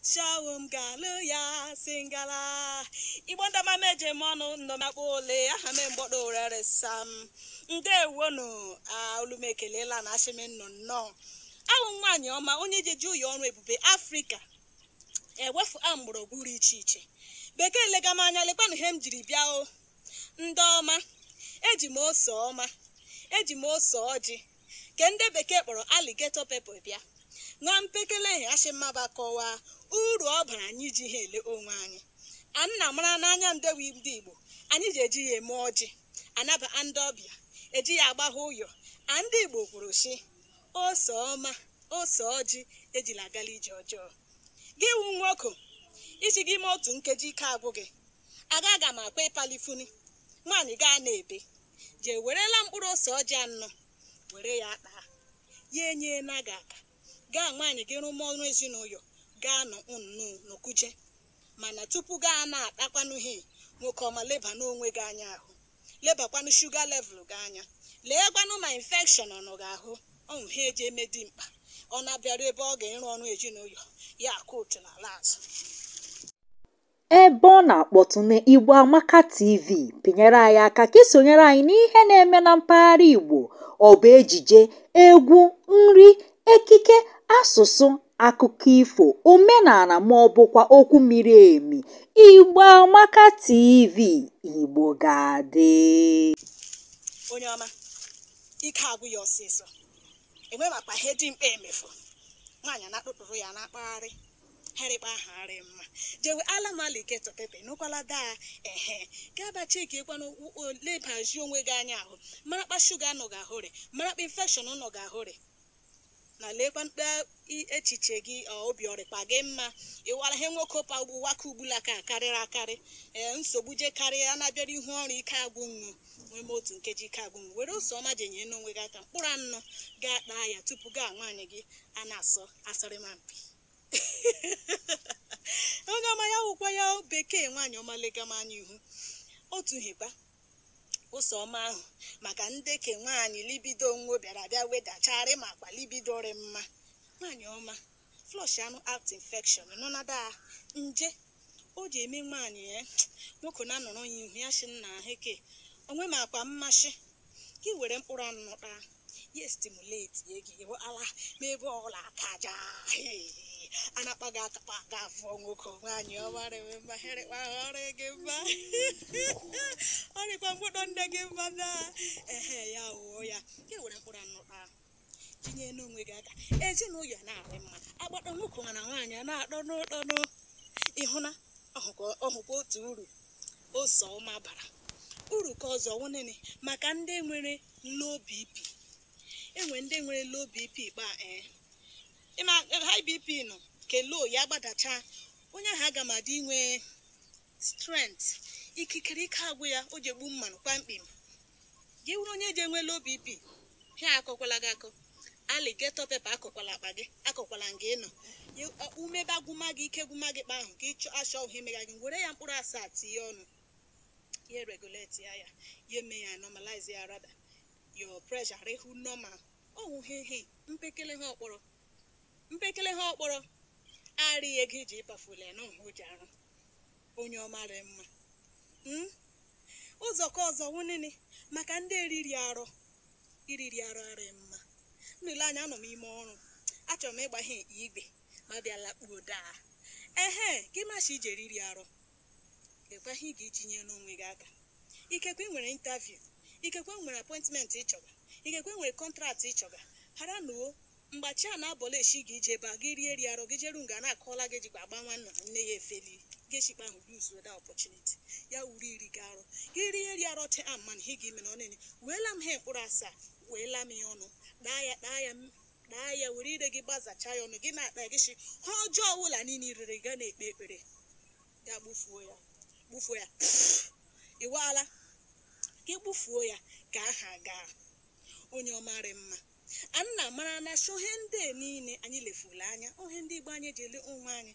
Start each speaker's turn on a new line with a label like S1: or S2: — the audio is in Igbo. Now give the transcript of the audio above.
S1: Shawum galuya singala Igbo ndị ọma meje m ọnụ nnọmakpọ ole aha me mgbọdọ orere sam ndewonu olu m ekelela na ashịmị nnọ nnọọ awụ nwaanyị ọma onye jeji ụyọ ọrụ ebube Afrịka ewefu a mgbọrọgwụ dị iche iche bekee lega m anya lekwanụ ihe m jiri bịa o ndị ọma eji m ose ọma eji m ose ọjị ke ndị bekee kpọrọ alligator pepper bịa ṅụọ mpekele ihe ashị mmaba kọwaa uru ọ bara anyị ji ha ele onwe anyị anna mara n'anya ndewi ndị Igbo anyị ji eji ya eme ọjị anaba ndị ọbịa eji ya agbagha ụyọ a ndị Igbo kwuru sị ose ọma ose ọjị ejila agala ije ọjọọ gị wu nwoke iji gị mee otu nkeji ike agwụ gị agaga m akpa ịpalifuni nwaanyị gaa na-ebe jee werela mkpụrụ ose ọjị anọ were ya kpaa ya enye na gị aka gaa nwaanyị gị rụma ọrụ ezinụlọ gaa nọ nnụ nọkuje mana tupu gaa na-akpakwanụ ihe nwoke ọma leba n'onwe gị anya ahụ lebakwanụ shuga level gị anya leekwanụ ma infekshọn ọ nọ gị ahụ ọnwụ ha eji eme dị mkpa ọ na-abịaru ebe ọ ga-ịrụ ọrụ ezinụlọ ya akụ otu n'ala azụ.
S2: Ebe ọ na-akpọtụ na Igbo Amaka TV, pịnyere anyị aka ka isonyere anyị n'ihe na-eme na mpaghara Igbo. Ọ bụ ejije, egwu, nri, ekike, asụsụ, akụkọ ifo, omenala ma ọ bụkwa okwu miri emi. Igbo Amaka TV, Igbo ga-adị.
S1: Onye ọma ike agwụ ya ọsịsọ enwe makpa ihe dị mkpa emefu nwaanyị na-akpụkpụrụ ya na-akpagharị herịkpa ahagharị mma jewe ala m alligator pepper nụkwala daa ehe gaba cheki ekwanụ lebazi onwe gị anya ahụ marakpa shuga nọ gị ahụrị marakpa infekshọn nọ gị ahụrị na lekwa mkpa echiche gị obi ọrịkpa gị mma ịwara ihe nwoke pa ugbu waka ugbula ka karịrị akarị ee nsogbu je karịa na-abịara ihu ọrụ ike agwụ nwu nwee m otu nkeji ike agwụ nwu were ose ọma jenye n'onwe gị aka mkpụrụ anọ gaa kpaa ya tupu gaa nwaanyị gị a na-asọ asọrịma mpi. Onye ọma ya wụkwa ya bekee nwaanyị ọma lega m anya ihu otu hịkpa ose ọma ahụ maka ndeke nwaanyị libido nwo bịara bịa wedacharị ma akwa libidori mma nwaanyị ọma flush anụ out infection nọ na daa nje o ji eme nwaanyị ya nwoke na-anọrọ ya ihu ya shi nna heke onwe m akwa mmasị gị were mkpụrụ anụ kpaa ya stimulate ye gị ala ma ebe ọbụla aka aja anakpa gị akpa ga afọ nwoke nwaanyị ọma rịwe mma herịkpa ọrị gị mma ọrịkwa mkpụrụ nne gị mma na ehe ya wụọ ya gị were mkpụrụ anụ kpaa tinye n'onwe gị aka ezinụlọ na-arị mma agbata nwoke mana nwaanyị a na-akpọ n'ụtọnụ ịhụna ọhụkwa otu uru ose ọma bara uru ka ọzọ wụnene maka ndị nwere low BP enwe ndị nwere low BP kpa ịma high BP nọ ke low ya gbadacha onye ahụ aga m adị inwe strength ikikere ike agwụ ya o ji egbu mmanụ kpamkpam gị wụrụ onye ji enwe low BP ha akọkwala gị akọ alligator pepper akọkwala akpa gị akọkwala nga ịnọ umebe agwụma gị ike gwụma gị kpa ahụ ka ịchọ achọ ọhụ imega gị were ya mkpụrụ asaa tinye ọnụ ya regulate ya ya eme ya normalize ya rather your pressure rehu normal ọwụ he mpekele ha ọkpọrọ mpekele ha ọkpọrọ arị ego iji ịpafule na ọhụ ji arụ onye ọma dị mma ụzọ ka ọzọ wụnene maka ndị eriri arụ iriri arụ arị mma nlele anya anọ m ime ọrụ achọrọ m ịgba ihe igwe ma bịa lakpuo daa ehe gị machi iji eriri arụ lekwa ihe ị ga-etinye n'onwe gị aka ikekwe ị nwere interview ikekwe nwere appointment ịchọga ikekwe nwere contract ịchọga hara nuo mgbachi a na-abọla eshi gị ije ebe a gị rie eri arụ gị jeru nga na-akọla gị jikwa agba nwanna nne ya efeli gị shikpa ahụ lose that opportunity ya wuru iri gị arụ gị rie eri arụ te amman ihe gị mere ọnene weela m ihe mkpụrụ asaa weela m ya ọnụ daa ya daa ya daa ya were ire gị gbazacha ya ọnụ gị na-akpa gị shi ha ọjọọ ọbụla niile irere ga na-ekpe ekpere ya gbufuo ya gbufuo ya ịwaala gị gbufuo ya ka aha gaa onye ọma rị mma anna mara na shohe ndị niile anyị lefuru anya ohe ndị Igbo anyị ji ele onwe anyị.